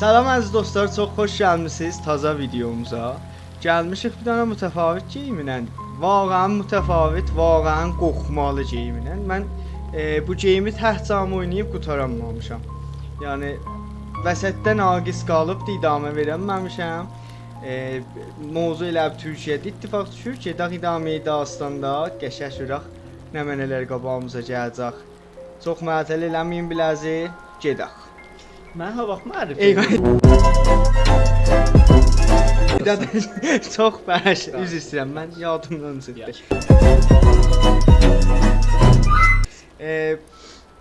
Salam əziz dostlar, çox xoş gəlmisiniz taza videomuza. Gəlmişik bir dənə mütəfavit geyimlə. Vaqəən mütəfavit, vaqəən qorxmalı geyimlə. Mən bu geyimi təhcam oynayıb qutaranmamışam. Yəni vəsətdə naqis qalıbdı, idamə verəməmişəm. Mövzu elə Türkiyədə ittifaq düşür ki, gedək idaməyi dastanda qəşəng şuraq nə mənələr qabağımıza gələcək. Çox məətəl eləməyin biləzi, gedək. Mən ha vaxt mərif. Eyvah. Çox bəş, üzr istəyirəm, mən yadımdan çıxdı.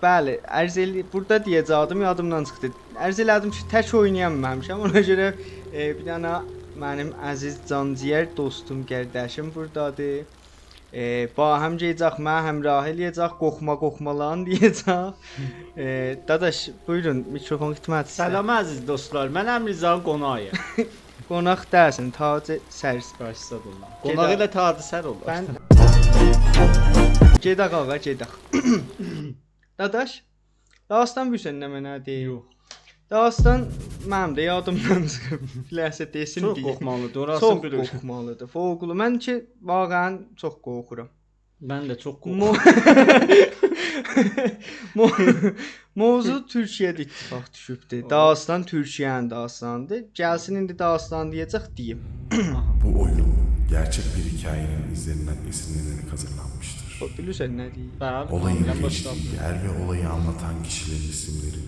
Bəli, ərz elə burada deyəcəydim, yadımdan çıxdı. Ərz elədim ki, tək oynayamamışam. Ona görə bir dənə mənim əziz canciyər dostum, qardaşım burdadır. Ba həm gedəcək, mən həmrah eləyəcək, qorxma-qorxmalan deyəcək. Dadaş, buyurun, mikrofon xidmət sizə. Salam əziz dostlar, mən Əmrizanın qonağıyam. Qonaq deyilsin, tacı sərsin. Qarşısında olar. Qonaq ilə tacı sər olar. Mən gedək ağa, gedək. Dadaş, dastan bilirsən nə mənadır? Yox. Dastan mənim də yadımdan çıxıb. Biləsə desin Çox deyə. qorxmalıdır, orasını Çox bilirəm. qorxmalıdır. Foqulu. Mən ki vaqəən çox qorxuram. Mən də çox qorxuram. Mövzu Türkiyədə ittifaq düşübdür. Dastan Türkiyənin dastanıdır. Gəlsin indi dastan deyəcək deyim. Bu oyun gerçek bir hikayenin izlerinden esinlenerek hazırlanmıştır. Bilirsən nə deyir? Bəli, Olayın mən başladım. geçtiği yer ve olayı anlatan kişilerin isimleri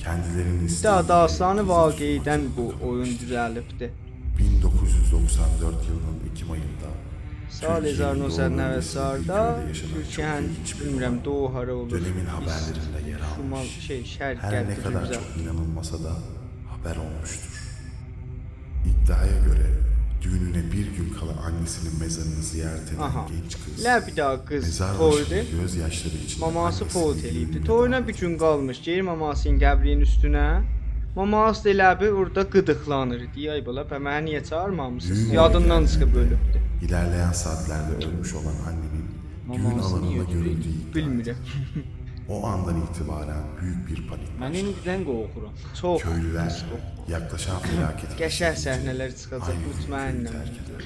kendilerinin Da isteğiyle dastanı gizli vaqidən tutmak bu zorunda oyun kalmıştır. düzəlibdi. 1994 yılının Ekim ayında Sal Türkiye'nin doğu 1994-da bölgesinde bir köyde yaşanan çok Türkiyənin ilginç bir bilmirəm olay doğu hara olur. dönemin haberlerinde yer Şimal almış. şey şərq Her qərb ne kadar güzel. çok inanılmasa da haber olmuştur. İddiaya göre düğününe bir gün kala annesinin mezarını ziyaret eden Aha. genç kız Lə bir daha qız mezar toydu. başında gözyaşları içinde Maması annesinin fot eləyibdi. düğününe Toyuna davet bir gün qalmış. Gelir mamasının qəbrinin üstünə. Maması da elə bir orada qıdıqlanır. Deyir ay bala, bə məni niyə çağırmamısınız? Düğün Yadından olayı çıxıb ölübdü. İlerleyen saatlerde ölmüş olan annenin düğün Maması alanında niye öldü? görüldüğü iddia Bilmirəm. O andan itibaren büyük bir panik Mən başladı. indidən qorxuram. Çox Köylüler yaklaşan felaketi qəşəng hissedince səhnələr çıxacaq aynı gün köyü mutmainəm. terk eder.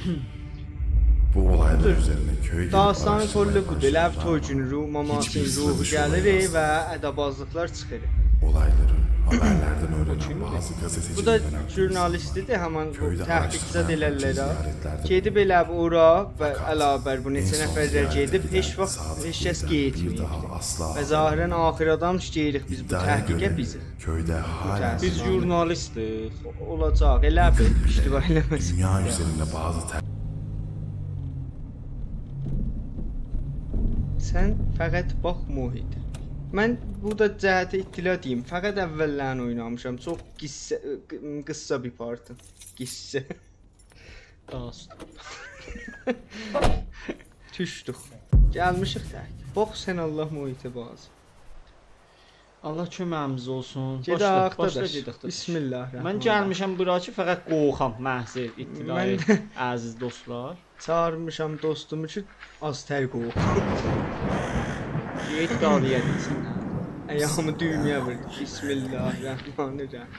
Bu olaylar üzerine köye gelip Dastanı araştırmaya kollu budur. Elə bir başladılar toy ama günü ruh, mamasının hiçbir ruhu sıra dışı olaya gəlir və rastlamadı. ədəbazlıqlar çıxır. Olayları haberlerden öğrenen bazı gazeteci Bu da ve meraklı jurnalistidir, insanlar həmin bu köyde təhqiqzad araştırma yapmak için elələr. ziyaretlerde Gedib elə bir ora və Fakat əlavə bu en neçə son nəfərlər ziyarete gedib, giden heç vaxt Sadık heç kəs Bey'den bir getməyibdi. daha asla Və haber zahirən axir adam deyirik biz bu İddiaya təhqiqə göre bizik. köyde halen Biz jurnalistiq. Olacaq, elə bir iştibah eləməsin. dünya üzerinde bazı Sən fəqət bax mühitə. Mən bu da cəhətə ittila deyim. Fəqət əvvəllərini oynamışam. Çox qissə qıssa bir partı. Qissə. Dastan. Düşdük. Gəlmişik təhqiq. Bax sən Allah mühitə bazı. Allah köməyimiz olsun. Gedək Başla, başla dadaş. gedək dadaş. Bismillahirrahmanirrahim. Mən gəlmişəm bura ki, fəqət qorxam məhz ittilayı Mən əziz dostlar. çağırmışam dostumu ki, az tər qox. Get daliyə deyirsən. hə? Ayağımı düyməyə vurdu. Bismillahirrahmanirrahim.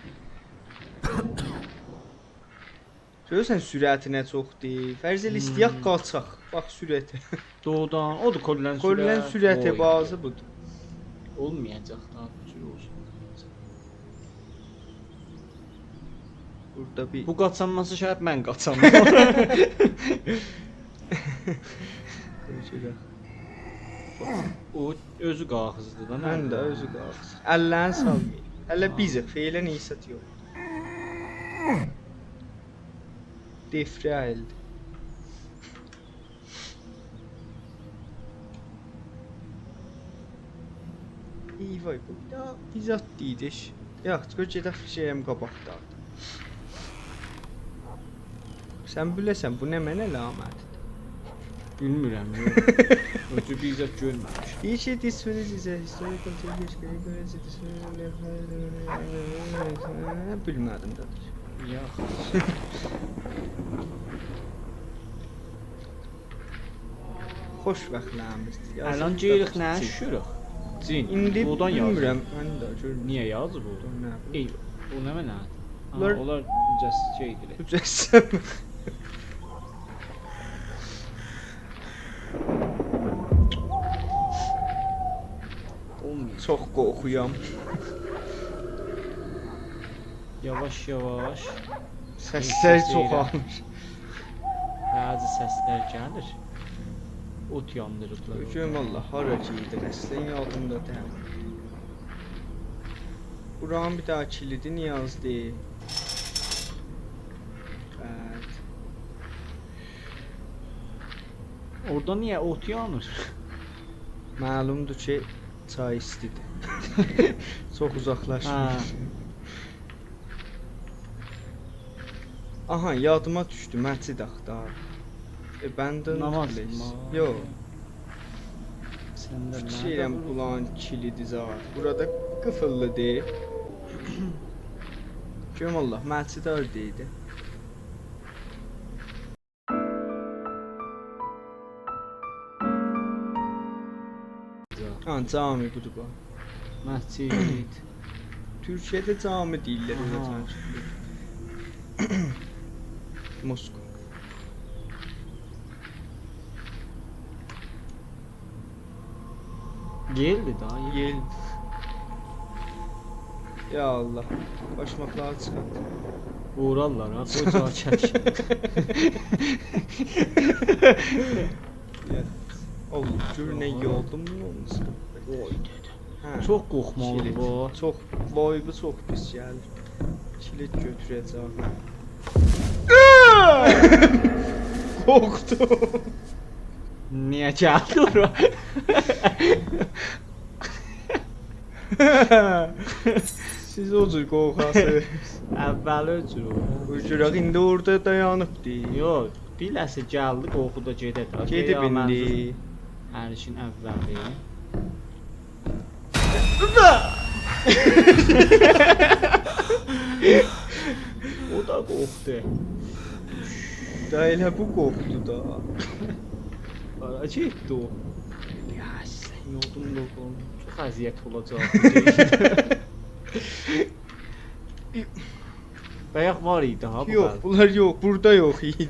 Görürsən sürəti nə çoxdur. Fərz elə istəyək qaçaq. Bax sürətə. Doğudan, odur kollən sürət. Kollən sürəti Oy. bazı budur. Olmayacaq da, bu cür olsun. Burada bir Bu qaçanması şəhər mən qaçam. görüşürük. O özü qalxızdı da. Mən də özü qalxız. Əllərini salmayın. Hələ bizik, feylən isat yox. Defrə əldir. Eyvay, bu bir daha bizat deyidiş. Yox, gör gedək şeyəm qabaqdadır. Sən biləsən bu nə mənə əlamətidir? Bilmirəm. Yox. Özü bizzat görməmişəm. Deyir ki, this village is a historical Turkish bilmədim dadaş. Yox. Xoşbəxtlərimizdir. Əlan geyirik nə şürük? Cin. İndi Doğudan yazıb. bilmirəm, mən də görmürəm. Niyə yazıb o? Nə bilim. Eyvah. O nə mənadır? Bunlar Onlar şeydir. Mücəssəm. Olmuyor. Çox qorxuyam. Yavaş yavaş. Səslər çoxalmış. Bəzi səslər gəlir. Ot yandırıblar. Görüm Allah hara gedir, əslən yadımda deyil. Buranın bir daha kilidi niyazdı. Evet. Orada niyə ot yanır? Məlumdur ki, çay istidir. Çox uzaqlaşmış. Aha, yadıma düşdü, məscid axtar. Abandoned Namaz place. Yox. Səndə nə? Fikirləşirəm bulanın kilidi zat. Burada qıfıllıdır. Görüm Allah, məscid harada idi? Ha, cami budur bu. Məscid. Türkiyədə cami deyirlər elə Aha. cami. Moskva. Yeldir daha. Yel. Yel. Ya Allah. Başmaqları çıxart. Vurarlar ha. Qoy cavab çək. Allah, gör nə yolum olmuş. Oy dedi. Hə. Çox qorxmalı Kilit. bu. Çox vibe çox pis gəlir. Kilit götürəcəm. Qorxdum. Niyə gəldi ora? Siz o cür qorxasınız. Əvvəli o cür o. Ucuraq indi orada dayanıbdı. Yox, bir ləhsə gəldi, qorxu da gedə də. Gedib indi. Hər işin əvvəli. O da qorxdu. Da elə bu qorxdu da. Hara getdi o? Ya sən yolum da oldu. Çox əziyyət olacaq. Bayaq var idi ha bu. Yox, bunlar yox, burada yox idi.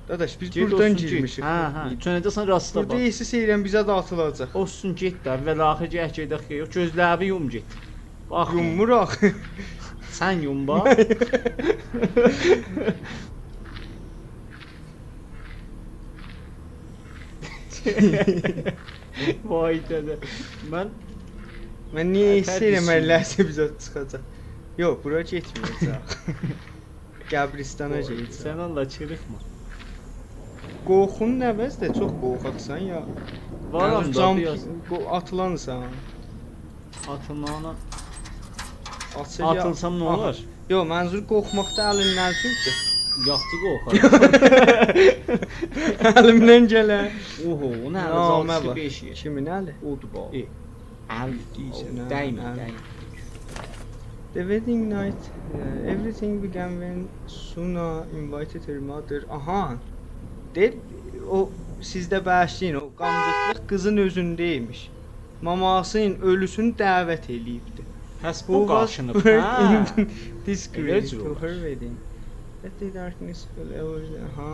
Dadaş, biz Get buradan olsun, get. girmişik. Hə, hə. Çönəcəsən rastda Burada bax. hiss edirəm bizə də atılacaq. Olsun get də, əvvəl axır gəh gedək yox. Gözləri yum get. Bax. Yummur axı. Sən yum bax. Vay dədə. Mən Mən niyə hiss Tər edirəm hər düşün. ləhzə bizə çıxacaq. Yox, bura getməyəcək. Qəbristana gedəcək. Sən Allah çırıxma. Qorxunun əvəz də çox qorxaqsan ya. Varam Yəni da cam biraz atılansan. atılmağına Açır ya. atılsam nə Aha. olar? Yox, mənzur qorxmaqda əlin nə cürdür? Yaxşı qorxaram. Əlimdən gələn. Oho, o nə Namə əli var. 5 yer. Kimin əli? Odur bax. Əl Deyirsən, hə, dəymə, əl. dəymə. The wedding night, everything began when Suna invited her mother. Aha. Deyir, o sizdə bağışlayın, o qancıqlıq qızın özündəymiş. Mamasının ölüsünü dəvət eləyibdi. Pəs Who bu was qaşınıb. buried Hə. in disgrace Elə to cür her wedding. That day darkness fell over. Aha.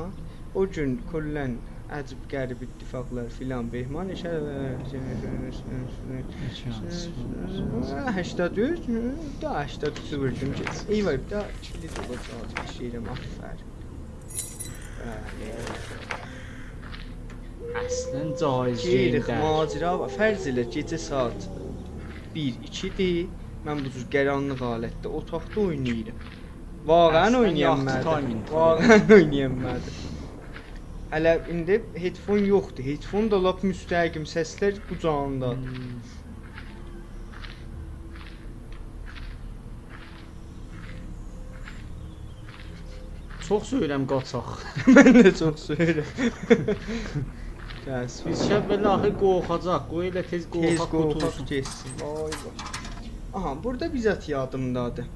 O gün küllən əcib qərib ittifaqlar filan behman işə 83 da 83 vurdum ki. Eyvah, bir daha kilit olacaq işləyirəm, aferin. Bəli. Əslən caiz Gedirik, geyimdə. macera var. Fərz elə gecə saat 1-2-dir. Mən bu cür qaranlıq alətdə otaqda oynayıram. Vaqəən Əslən oynayam yaxşı timing. Vaqəən oynayam mənim. Hələ indi headphone yoxdur. Headphone da lap müstəqim səslər qucağındadır. Çox söyləm qaçaq. Mən də çox söylürəm. Təəssüf. Biz şəb belə axır qorxacaq. Qoy elə tez Tez qorxaq qorxaq qurtulsun. getsin. Vay vay. Aha, burada bizət yadımdadır.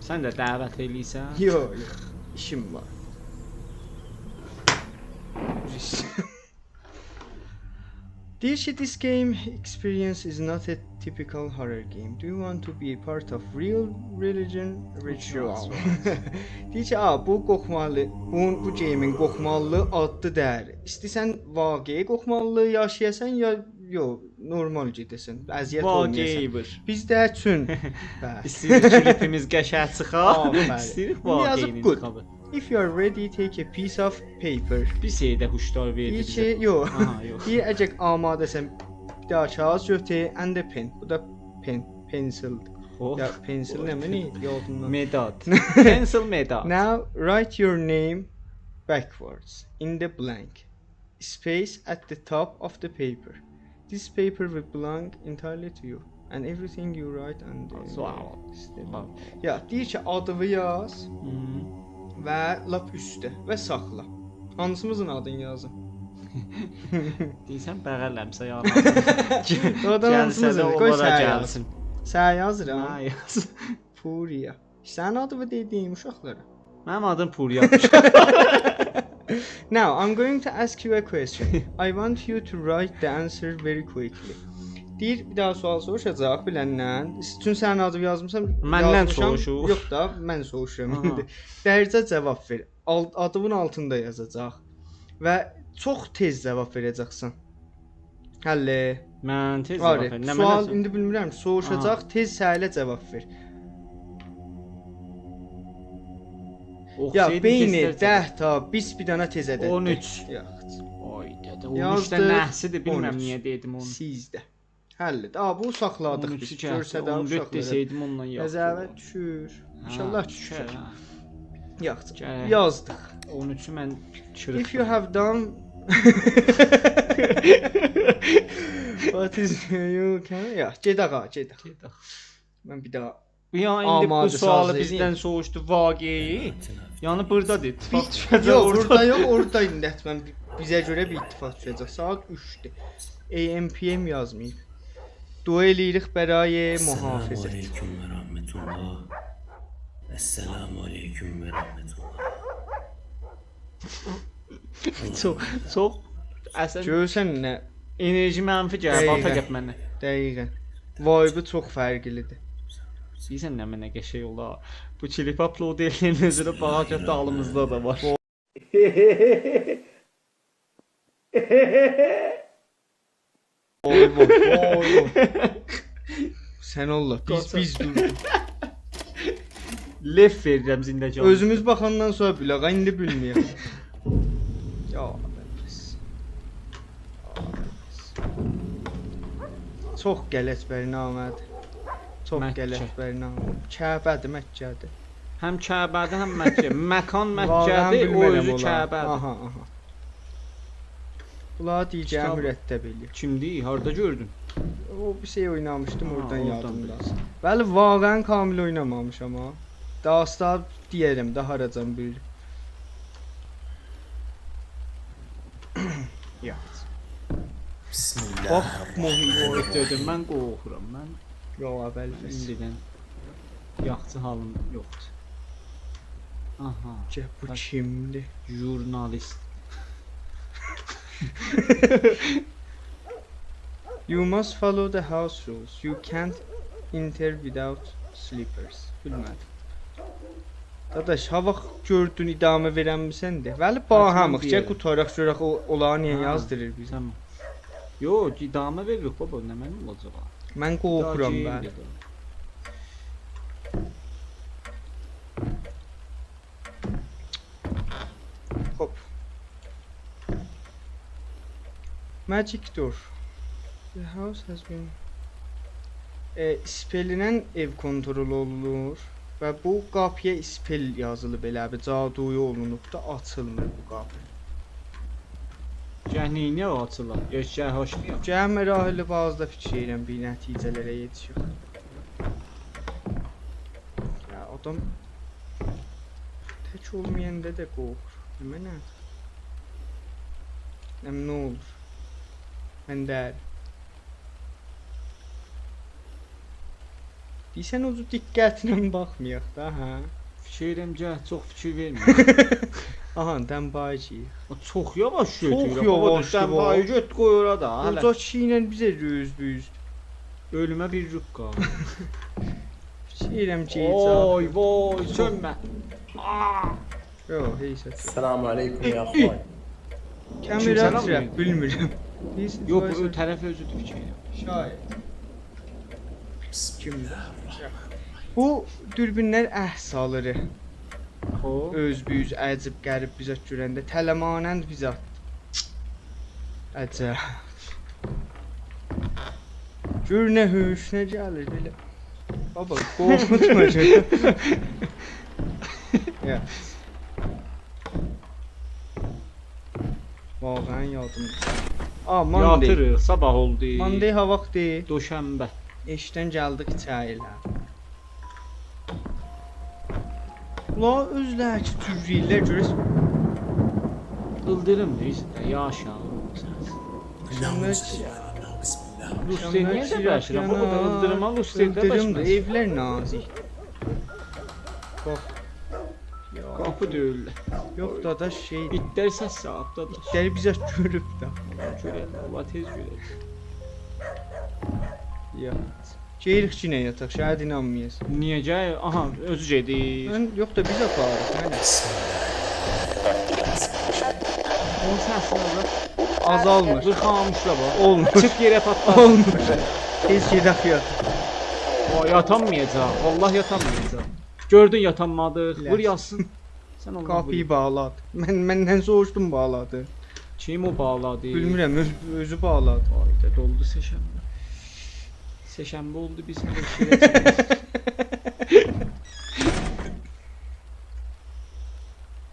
Sən də dəvət eləyirsən. Yox, yox. İşim var. Üzr istəyirəm. Deyir ki, this game experience is not a typical horror game. Do you want to be a part of real religion ritual? Deyir ki, a, bu qorxmalı, bu game'in qorxmalı adlı dəyər. İstəsən vaqei qorxmalı yaşayasan ya yox, normal gedəsən, əziyyət olmayasan. Vaqeibir. Biz də üçün. Bəli. İstəyirik klipimiz qəşəng çıxa. Afərin. İstəyirik İndi yazıb vaqeinin good. intiqamı. If you are ready, take a piece of paper. Bir şey də huşdar verdi Deyir bizə. ki, yox. Aha, yox. Deyir, əgər amadəsən, bir daha kağız götür and a pen. Bu da pen, pencildir. Xoş. Ya pencil nə məni yadımdan. Medad. Pencil medad. Now write your name backwards in the blank space at the top of the paper. This paper will belong entirely to you and everything you write on the Sual. Ya deyir ki, adını yaz Hmm. və lap üstə və saxla. Hansımızın adını yazım? Deyirsən bəğərləmsə ya. Oradan Gəlsə də hansımızın? Qoy onlara sən yaz. gəlsin. Sən yazıram. Hə, yaz. Puriya. Sənin adını dediyim uşaqlara. Mənim adım Puriyadır. Now, I'm going to ask you a question. I want you to write the answer very quickly. Deyir, bir daha sual soruşacaq biləndən. Üçün sənin adını yazmısan, Məndən yazmışam. soruşur. Yox da, mən soruşuram Aha. indi. Dərcə cavab ver. Adının altında yazacaq və çox tez cavab verəcəksən. Həlli. Mən tez cavab Arif, ver. Nə sual mənə? indi bilmirəm, soruşacaq, tez səylə cavab ver. Ya Oxusaydın beyni tez-tez cavab. 10 ta 20 bir dənə tez ədəddir. 13. Yox. Oy dədə, 13 də Yazdıq, nəhsidir, bilmirəm 13. niyə dedim onu. Sizdə. Həllidir. A, bu saxladıq biz. 13-ü Görsə gətirdi, də 14 uşaqlara. deseydim ondan yaxşı. Qəzavət düşür. İnşallah düşər. hə. Yaxşı. Gərək. Yazdıq. 13-ü mən çırıxdım. If you have done What is you can Ya, get ağa, get. Gedək. Mən bir daha Ya indi bu Amadə sualı saz bizdən soruşdu vaqeyi. Yəni burdadır. İttifaq düşəcək Yox, orada. burada yox, orada indi həttən bizə görə bir ittifaq düşəcək. Saat 3-dür. AMPM yazmayıb. Dua eləyirik bərayə mühafizət. Aleyküm ve rahmetullah. Esselamu aleyküm ve rahmetullah. Çox çox əslən Görsən nə enerji mənfi gəlir Dəqiqən. fəqət mənə. Dəqiqən. Vibe-ı çox fərqlidir. Bilirsən nə mənə qəşəng olar. Bu klip upload eləyən özünə baxaq ki, dalımızda da var. Oy oy oy. Sən Allah, biz durduq. Lef verirəm zindəcan. Özümüz baxandan sonra biləq, indi bilməyək. Ya bəs. Çox qələt bərnamədir. Çox Məkkə. qələt bərnamə. Kəbədir, Məkkədir. Həm Kəbədir, həm Məkkə. Məkan Vallahi Məkkədir, o bilmirəm özü olar. Kəbədir. Aha, aha. Bunları deyəcəyim Kitab- mürəttəb eləyir. Kimdir? Harda gördün? O bir şey oynamışdım, Ha, oradan oradan yadımda. bilirsən. Bəli, vaqəən kamil oynamamışam ha. Daha deyərəm də haracan bir. Ya. Bax, Bismillahirrahmanirrahim. Dedim mən qorxuram. Mən Ya əvvəl indidən yaxşı halım yoxdur. Aha, bu kimdir? jurnalist. You must follow the house rules. You can't enter without slippers. Bilmədim. Dadaş, ha vaxt gördün idamə verənmisən də. Bəli, bahamıq. Həttəmən Gəl deyərəm. qutaraq görək o onları niyə Ha. yazdırır bizə. Tamam. Yo, idamə veririk baba, nə mənim olacaq? Mən qorxuram bəli. Hop. Magic door. The house has been spellinən ev kontrol olunur və bu qapıya spell yazılıb elə bir caduyu olunub da açılmır bu qapı. Cəhniyə açılar. Ya cəhəşniyə. Gəh mərahili bazıda fikirləyirəm bir nəticələrə yetişir. Ya adam tək olmayanda da qorxur. Nə nə? Nə nə olur? Mən deyərəm. Deyirsən o cür diqqətlə baxmayaq da, hə? Fikirləyirəm cəh çox fikir vermir. Aha, dənbayıcıyıq. O çox yavaş götürür. Çox yavaşdır Dən bu. bayı göt qoy ora da. Hələ. Qoca kişi ilə bizə rüz büz. Ölümə bir rüqqa. Şeyrəm ki, icab. Oy voy sönmə. Yox, heysə. السلام عليكم يا اخوان Kamera salam trap verdi? bilmirəm. Yox, bu tərəf özüdür ki. Şayet. Kim? Bu dürbünlər əh salır. Xoş. Öz büyüz əcib qərib bizə görəndə tələmanənd bizə. Əcəb. Gör nə hüşünə gəlir belə. Baba qorxutma şöyle. Ya. واقعا yadım. A, Monday. Yatırıq, sabah oldu. Monday ha vaxtı. Doşənbə. İşdən gəldik çayla. Ula özləri ki cürrəyirlər görürsən. İldırım deyirsən də, yaşa. Axşamlar بسم الله Luster niyə də bəşirəm? O da ildırıma Luster də İldırımdır, bəşməz. evlər nazik. Bax. Ya, Qapı döyürlər. yox dadaş şey, İtlər səs salıb dadaş. itləri bizə görüb də. Görələr, Allah tez görələr. Ya. Geyirik ki nə yataq, şayad inanmayasın. Niyə gəl? Aha, özü gedir. Mən yox da biz aparırıq, nə? Onun səsini alır. Azalmır. Zırxamışla bax. Olmur. Çıx yerə patlar. Olmur. Tez gedək yataq. O, yatamayacaq. Vallah yatamayacaq. Gördün yatanmadıq. Vur Bilərsən. yatsın. Sən Allah Qapıyı bağladı. Mən məndən soruşdum bağladı. Kim o bağladı? Bilmirəm, özü bağladı. Ayda doldu seşənbə. Seşənbə oldu biz hələ işə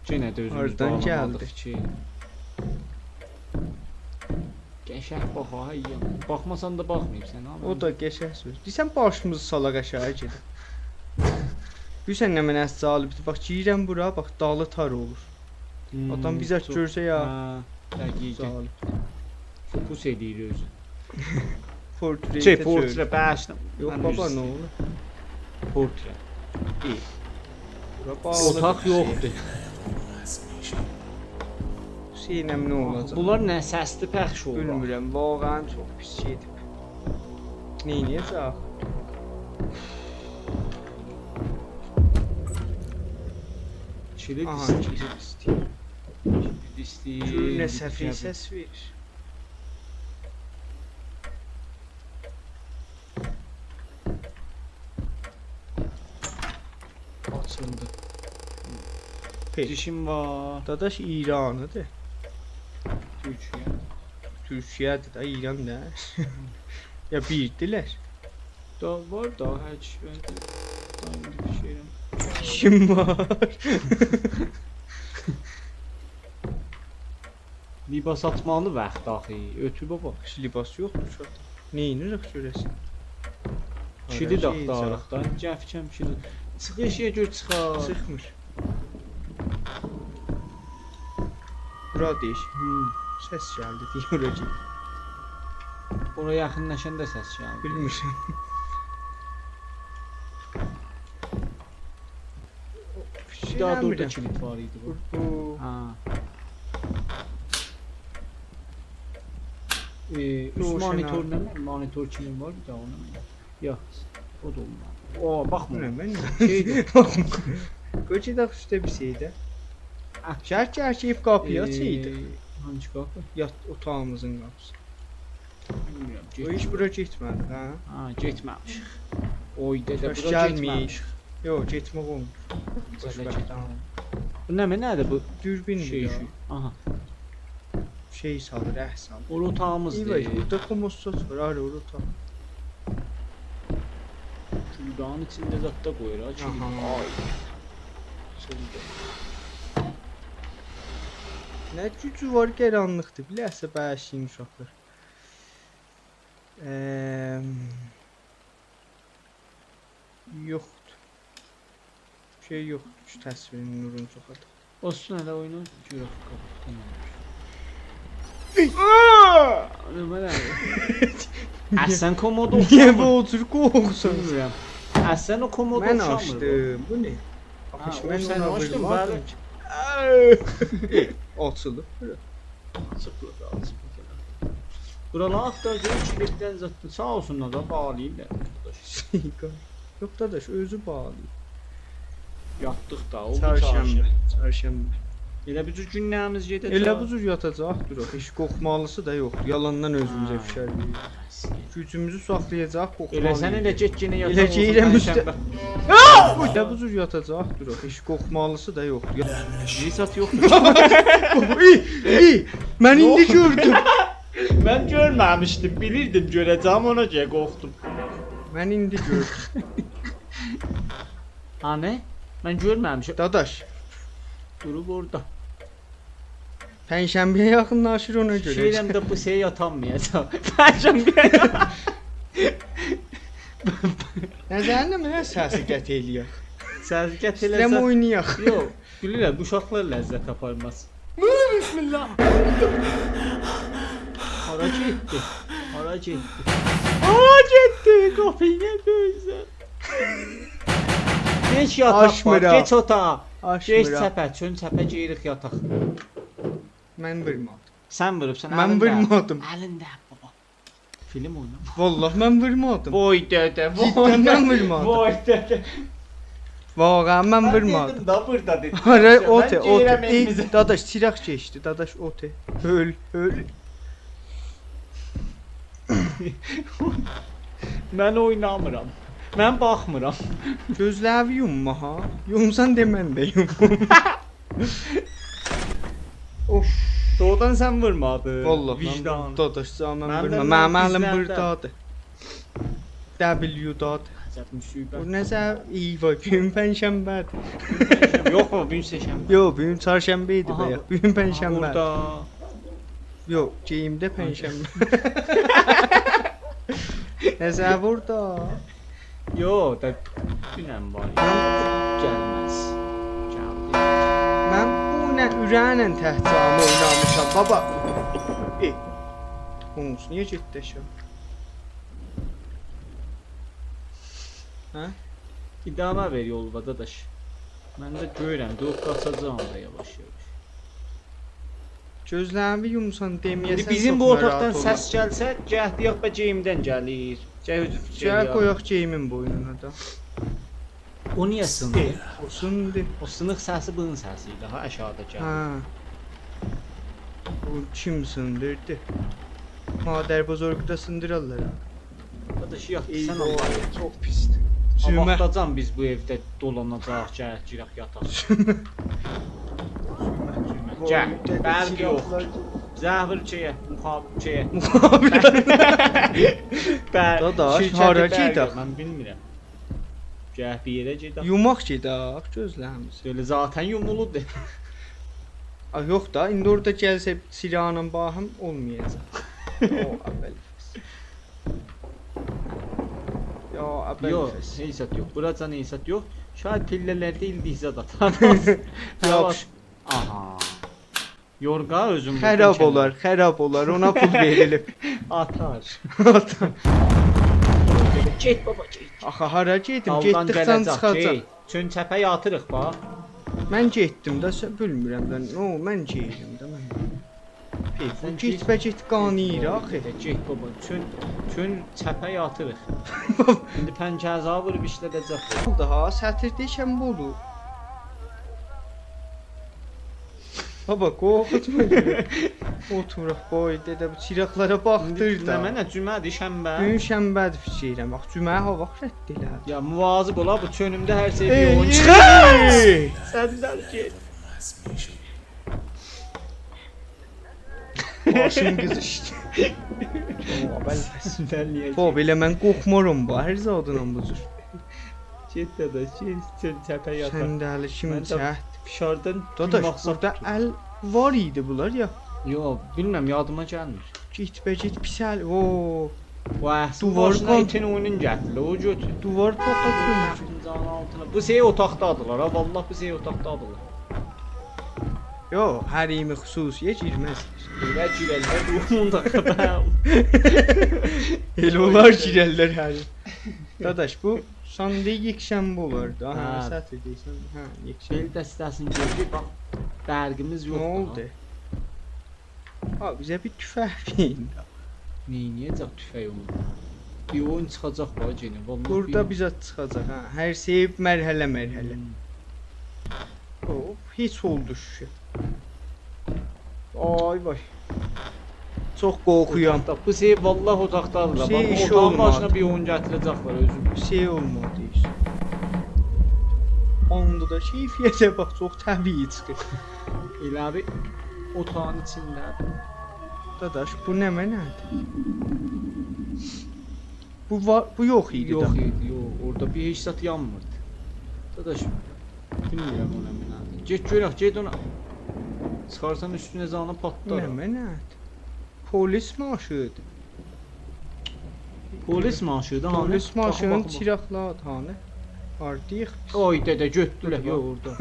Yenə də özümüz Hardan bağlamadıq gəldi? ki. Qəşəng bax ha, yiyəm. Baxmasan da baxmayıb sən ha. O da qəşəng söz. Deyirsən başımızı salaq aşağı gedək. Bilirsən nə mənə cəlibdir. Bax girirəm bura, bax dalı tar olur. Adam bizə görsə ya. Hə, dəqiqə. Cəlib. Fokus eləyir özü. Portretə Şey, portre bəşlə. Yox baba nə olur? Portre. Bura bağlı. Otaq yoxdur. Hüseynəm nə olacaq? Bunlar nə səsli pəxş olur? Bilmirəm, vaqəən çox pis gedib. Neyniyəcək? Kilid Aha, istəyir. kilid istəyir. Kilid istəyir. Gör nə səfeh səs verir. Açıldı. Peki. Dişim var. Dadaş İranıdır. Türkiyə. Türkiyədir də, İran nə? Ya birdilər. Da var da hər şey. Ben də daim fikirəm. İşim var. Libas atmalı vaxt axı. Ötür baba. Libas yoxdur uşaqda. Neyinirik görəsən? Kilid axtarırıq da. Cəfkəm kilid. Çıx eşiyə gör çıxar. Çıxmır. Bura deyiş. Səs gəldi deyə ora get. Ora yaxınlaşanda səs gəldi. Bilmirəm. Bir daha da orada kilit var idi bu. Bu Ha. Üst Roşan monitor abi. nə? Monitor kimi var bir daha ona mı? Yox, o da olmaz. O, baxma. nə mən? Şeydir. Qoy gedək üstə bir şey də. Ah. Şərq gəlib qapıyı açıydıq. Hansı qapı? Yat otağımızın qapısı. Bilmirəm. O iş bura getmədi, hə? Ha, getməmişik. Oy dədə, Xoş bura gəlməyik. getməmişik. Yox, getmək olmur. Zələ Xoşbəxtəm. Bu nə nədir bu Dürbündir şey? ya. Şey. Aha, Şey salır, əh salır. ora otağımızdır. İyi bak, burada komostot var, arı ora otaq. Güldanın içində zad da qoyur ha. kilit. Aha. Ay. Açıldı. Nə gücü var qəranlıqdır. Bilərsə bəşiyin uşaqlar. Yoxdur. Şey yoxdur ki, təsvirin nurunu çoxaldıq. Olsun hələ oyunu görək qabaqda nə var. Nə belə? Əslən komodo Niyə oxşamır. bu o cür qorxsan? Bilmirəm. Əslən o komodo Mən oxşamır. açdım. Bu nə? Ha, Axı o mən sən ona açdın, vurmadım bəli. ki. Açılıb bura. Açıqlıq, açıqlıq. Buralar axtaracaq kiliddən zaten sağ olsunlar da bağlayırlar. Yox dadaş, özü bağlayır. Yatdıq da, o Çarşənbə, çarşənbə. Elə bu cür günlərimiz gedəcək. Elə bu cür yatacaq duraq. Heç qorxmalısı da yoxdur. Yalandan özümüzə fişər veririk. Gücümüzü saxlayacaq, qorxmalıyıq. Elə sən elə get yenə yataq. Elə geyirəm üstə. Pənşənbə. Elə bu cür yatacaq duraq. Heç qorxmalısı da yoxdur. Heç yoxdur. İ, mən indi gördüm. Mən görməmişdim, bilirdim görəcəm, ona görə qorxdum. Mən indi gördüm. Hani? Mən görməmişəm. Dadaş, Durub orada. pənşənbəyə yaxınlaşır ona görə. Şeyləm də bu şey yatanmayacaq. Pənşənbəyə. Nəzərinə mənə səsi qət eləyək. Səzgət İstəyirəm eləsə. oynayaq. Yox, gülürəm, uşaqlar ləzzət aparmaz. Bismillah. Hara getdi? Hara getdi? Hara getdi? Qapıyı niyə döyürsən? Geç yataq var, Aşmıram. geç otağa. Geç Aşmıram. çəpə, çön çəpə geyirik yataq. Mən vurmadım. Sən vurubsan, Mən əlində. vurmadım. Əlində baba. Film oynama. Vallah mən vurmadım. Voy dədə, voy. Cidden mən vurmadım. Voy dədə. Vaqəən mən vurmadım. Dedim da burada dedim. Hara Mən ote, geyirəm ote. evimizə. Ey, dadaş çiraq keçdi. Dadaş ote. Öl, öl. Mən oynamıram. Mən baxmıram. Gözləri yumma ha. Yumsan de mən də yumum. Of. Doğudan sən vurmadın. Vallah vicdan. mən dadaş can mən Mənim də vurma. Mənim əlim dizlərdə. burdadır. W-dadır. Əcəb Bu müsibət. nəsə iyi var. Gün pənşənbədir. Yox baba, bu gün səhşənbə. Yox, bu gün çarşənbə idi Aha, bayaq. Bu gün pənşənbə. Orada. Yox, geyimdə pənşənbə. Nəsə burada. Yo, da dünən var. Gəlməz. Gəldi. Mən bu nə ürəklə təhtcamı oynamışam baba. Humus niyə getdi aşağı? Hə? İdamə ver yoluna dadaş. Mən də görürəm, durub qaçacağam da yavaş yavaş. Gözlərimi yumsan deməyəsən. İndi bizim bu çox narahat otaqdan olaram. səs gəlsə, cəhdiyaq və geyimdən gəlir. Gəl qoyaq geyimin boynuna da. O niyə sındı? O sındı. O sınıq səsi bunun səsi idi ha, aşağıda gəldi. Hə. Bu kim sındırdı? Madər bozorqda sındırarlar. ha. Dadaş yat, sən Eyvah, Allah. çox pisdir. Cümə. Vaxtacan biz bu evdə dolanacaq, gələk, girək yataq. Gəl, bərq yox. Zəhvir şeyə, müxabil şeyə. Bər, Dadaş, şirkəti hara bərq gedək? yox, Mən bilmirəm. Gəh bir yerə gedək. Yumaq gedək gözlərimizi. Elə zaten yumuludur. Ah, yox da, indi orada gəlsə silahla bahım olmayacaq. O əvvəl. Ya əvvəl. Yox, heysat yox. Buracan heysat yox. Şayad pillələrdə ildizə də atar. Yapış. Aha. Yorğa özüm Xərab olar, xərab olar. Ona pul verilib. Atar. Get baba, get. Axı hara gedim? Daldan Getdikcən gələcək, çıxacaq. get. Çün çəpə yatırıq bax. Mən getdim də, sən bilmirəm də. No, mən gedirəm də mən. Pey, bu Sən getbə get qanıyır axı. Get baba, çün çəpə yatırıq. İndi pəncəzə vurub işlədəcək. Oldu ha, sətirdə şənbə olur. Baba qorxutma. Oturaq boy dedə bu çiraqlara baxdır da. Nə mənə cümədir, şənbə. Bu gün şənbədir fikirəm. Bax cümə hava rədd elədi. Ya müvazib ola bu çönümdə hər şey bir Ey, oyun çıxır. ey! Səndən get. Başım qızışdı. Sən niyə? Baba elə mən qorxmuram bu hər zadından bu cür. Get dadaş, get çün çəpə yataq. Səndəli kim Mən də çət. Fişardan Dadaş gülmək burada tutdu. əl var idi bunlar ya. Yo, bilmirəm yadıma gəlmir. Getbə get pis əl. Oo, Bu əhsin Duvar başına qan- itin oyunun gətirir, o götür. duvar poxa çömür. Fincanın altına. Bu şey otaqdadılar ha, vallah bu şey otaqdadılar. Yo, hərimi xüsusiyə girməz. Elə girərlər bu onda qədər. Elə onlar girərlər hərim. Dadaş bu Sunday yekşənbə olar da. Hə, Hə. Saturday, Sunday. Hə, yekşənbə. Bel dəstəsini gördük bax. Bərqimiz yoxdur. Nə oldu? Ha, bizə bir tüfək verin. Neyniyəcək tüfək onu? Bir oyun çıxacaq bax yenə. Vallahi Burada bizə çıxacaq ha. Hər şey mərhələ-mərhələ. Hop, heç oldu şüşə. Ay vay. Çox qorxuyam. Bu şey vallah otaqdadır. Şey Bax, işi otağın olmadı. başına bir oyun gətirəcəklər özüm. Bir şey olmadı işte. Onda da keyfiyyətə bax, çox təbii çıxır. Elə bir otağın içində. Dadaş, bu nə mənədir? Bu var, bu yox idi Yox da. idi, yox. Orada bir heç zat yanmırdı. Dadaş, bilmirəm o nə mənədir. Get görək, get ona. Çıxarsan üstünə zanı Bu patlar. nə mənədir? Polis maşıdır. Polis maşıdır hanı? Polis maşının Baxın, baxın, çiraqladı hanı? Hardayıq biz? baxın. Oy dədə götdülər, yox orada.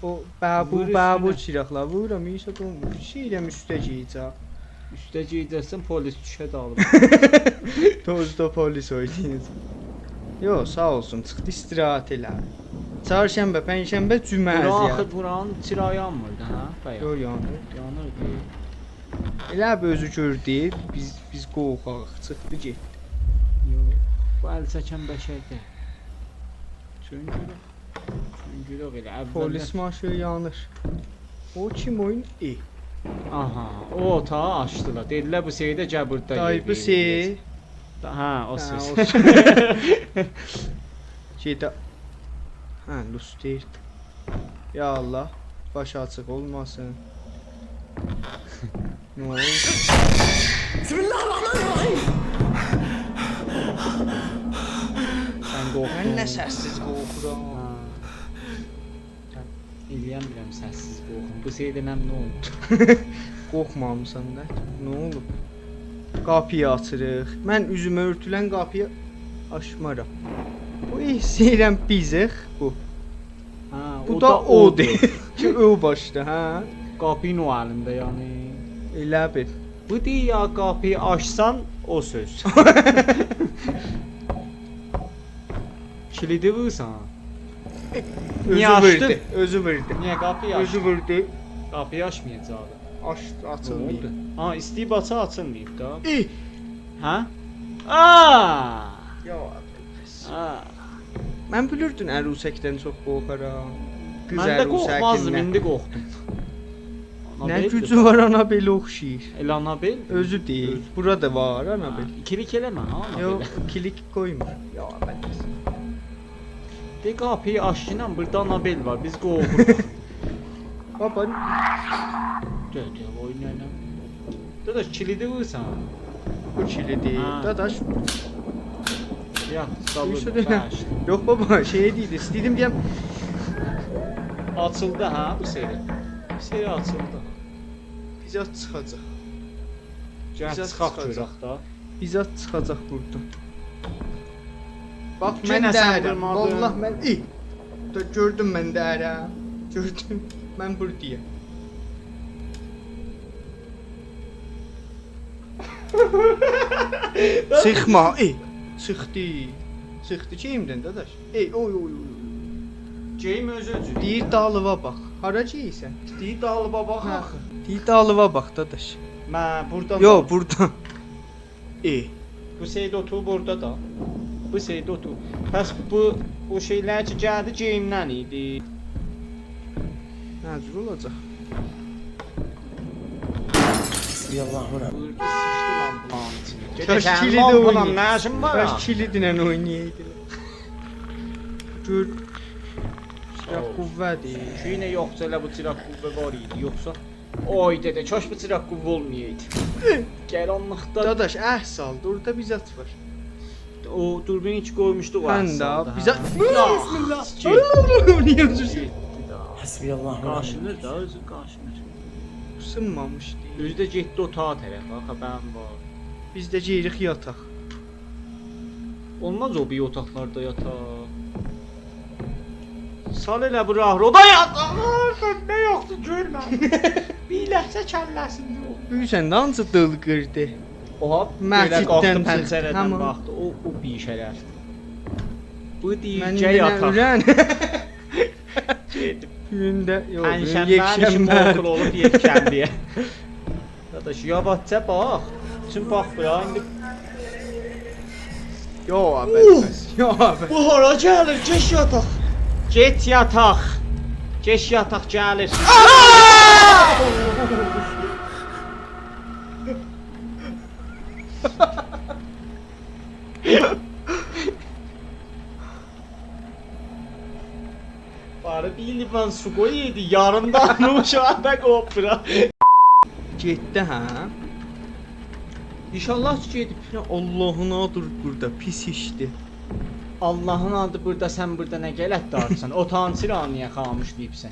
O bəbu Vur bəbu üstünə. çiraqla vururam, isə olmur. Şeyrəm üstə geyəcək. Üstə geyəcəksən polis düşə dalıb. Tozda polis oynayacaq. Yo, sağ olsun, çıxdı istirahət elə. Çarşənbə, pəncşənbə, cümə Bura əziyyət. axı buranın çırağı yanmırdı hə? Bayaq. Yo, yanır. Yanırdı. Elə bir özü gördü, biz qorxaq, çıxdı getdi. Yox. Bu əl çəkən bəşər deyil. Çünki görək elə əvvəldən. Polis maşını yanır. O kim oyun? E. Aha, o otağı açdılar. Dedilər bu seydə gəl burada Day yer bu veriləcək. se. Hə, o Hə, söz. o söz. Şeydə. Hə, lustir. Ya Allah, baş açıq olmasın. Nə oldu? Bismillahirrahmanirrahim. Sən qorxdun. Mən nə səssiz qorxuram. Hə. Eləyəmirəm səssiz qorxum. Bu seydə nəm nə oldu? Qorxmamısan da. Nə olub? Qapıyı açırıq. Mən üzümə örtülən qapıyı açmaram. Bu hiss edirəm bizik bu. Hə, Bu o da odur. odur. Ki o başda, hə? Qapının o əlində yəni. Elə bil. Bu deyir ya qapıyı açsan o söz. Kilidi vursan. Özü Niyə açdın? vurdu. Özü vurdu. Niyə qapıyı Özü açdın? vurdu. Qapıyı açmayacaqdı. Aç, açılmayıb. Ha, istəyib aça açılmayıb da. İ. Hə? Aa! Ya Aa! Mən bilirdin ərusəkdən çox qorxaram. Qız Mən də qorxmazdım, ərusəkindən. indi qorxdum. Nə Anabeldir. gücü var Anabel oxşayır. Elə Anabel? Özü deyil. Burada var Anabel. İkilik eləmə ha Anabel. Yox, kilik qoymur. Ya mən. De qapıyı açdı burada Anabel var. Biz qorxuruq. Baba De, de, oy nənəm. Dadaş kilidi vursan. bu kilidi. Ha. Dadaş Ya, Duysa salır. denə. Yox baba, şey deyildi. İstədim deyəm Açıldı ha bu seri. Bu seri açıldı. bizat çıxacaq. Gəl Bizə çıxaq çıxacaq. görək da. Bizat çıxacaq burdan. Bax mən Yenə sən dərəm. vurmadın. Vallah mən i. Da gördüm mən dərəm. Gördüm. Mən burdayam. Sıxma, ey. Çıxdı. Çıxdı kimdən dadaş? Ey, oy oy oy. Geyim özü özü. Deyir dalıva bax. Hara geyirsən? Deyir dalıba bax axı. Deyir dalıva bax dadaş. Mən burdan. Yo, burdan. E. Bu seydə oturub orada da. Bu seydə oturub. Pəs bu o şeylər ki gəldi geyimdən idi. Nə cür olacaq? Hasbiyallah ve Buyurdu sıçdı lampanın içinə. Kaş Gedək, kilidi lampanın oynayır. nə işin var? Kaş kilidlə oynayaydılar. Gör. Silah qüvvədir. Yenə yoxsa elə bu çıraq qüvvə var idi, yoxsa oy dədə, kaş bu çıraq qüvvə olmayaydı. Qaranlıqda Dadaş əhsal, orada bizat var. o turbini ki qoymuşduq o Hən də əhsalda, bizə hə. Bismillah. Niyə özürsün? Getdi da. Hasbiyallah ve Qaşınır da, özü qaşınır. Sınmamışdı. Özü də getdi otağa tərəf, ha, xəbərim var. Biz də geyirik yataq. Olmaz o bir otaqlarda yataq. Sal elə bu rahroda yat. Aa, nə yoxdur görmə. Bir ləhzə kəlləsində o. Bilirsən də hansı dıl qırdı. Oha, belə Məsciddən qalxdı çıxdı. pəncərədən Tamam. baxdı. O bir şərəfdir. Bu deyir Mən gəl indi nə yataq. ürən? Gedib. Bugün də yox, bugün Pənşənbə yekşənbə. okul olub yekşənbəyə. Dadaş, yavaşca bax. Üçün bax bura indi. Yo, əbəs. Yo, əbəs. Bu hara gəlir? Keş yataq. Get yataq. Keş yataq gəlir. Bari bir liman su qoyaydı, yarımdan uşağa qopur bura. Getdi hə? İnşallah ki gedib. Ya Allahın adı burada pis işdir. Allahın adı burada, sən burada nə qələt dartsan? O tansiranı niyə xamışlayıbsan?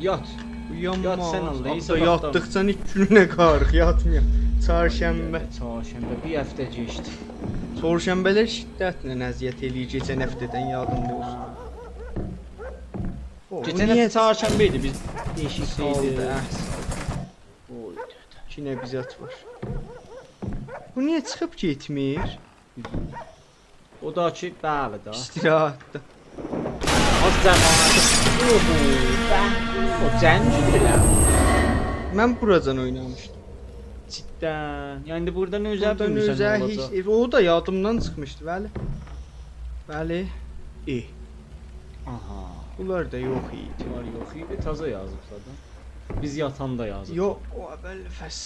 Yat. Uyanmaz. Yat sən Allah, Abda sabahdan. yatdıqca ilk gününə qarıq yatmıyor. Çarşənbə. Çarşənbə bir həftə keçdi. Çarşənbələr şiddətlə əziyyət eləyir keçən həftədən yadımda olsun. O, Keçən niyə həftə çarşənbə idi, biz Saldı, deşiksəydi. Oy, Ki nə bizat var. Bu niyə çıxıb getmir? O da ki, bəli da. İstirahatda. Az cəmaət. Oho, bəli. O cəngdir elə. Mən buracan oynamışdım. Cidden. Yəni indi burada nə özəl Buradan bilmirsən özəl nə olacaq. heç o da yadımdan çıxmışdı, bəli. Bəli. E, Aha. bunlar da yox idi. Bunlar yox idi, taza yazıblar da. Biz yatanda yazıb. Yo, o əvvəl fəs.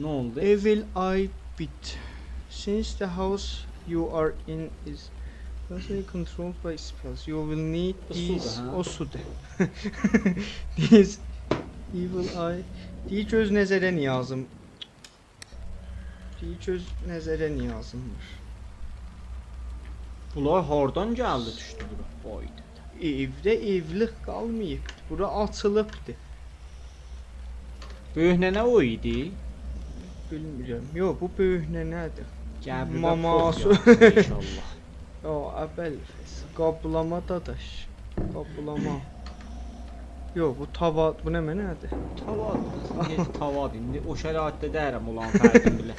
Nə oldu? Evil eye bit. Since the house you are in is closely controlled by spells, you will need Bu sudur, these. hə? O sudur. These evil eye. Deyir göz nəzərə niyazım. Deyir göz nəzərə niyazım var. Bunlar hardan gəldi düşdü bura? Vay dədə. Evdə evlik qalmayıb. Bura açılıbdı. Böyük nənə o idi. Bilmirəm. Yox, bu böyük nənədir. Qəbirdə Maması. pox yağsın inşallah. Yo, əvvəl qablama dadaş. Qablama. Yox, bu tava, bu nə mənədir? Tavadır. Necə tavadır? İndi o şəraitdə deyirəm olan fərqini bilə.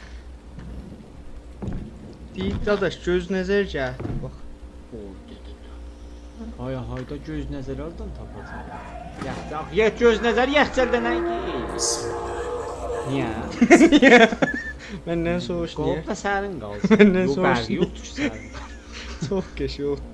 Deyir dadaş göz nəzər gətir bax. Oy dədə. Hay hayda göz nəzər hardan tapacaq? Yaxcaq, yet göz nəzər yaxcəldə nə ki? Niyə? Məndən soruş niyə? Qolda sərin qalsın. Məndən Yox, soruş bərqi niyə? yoxdur ki sərin. Çox qəşəng oldu.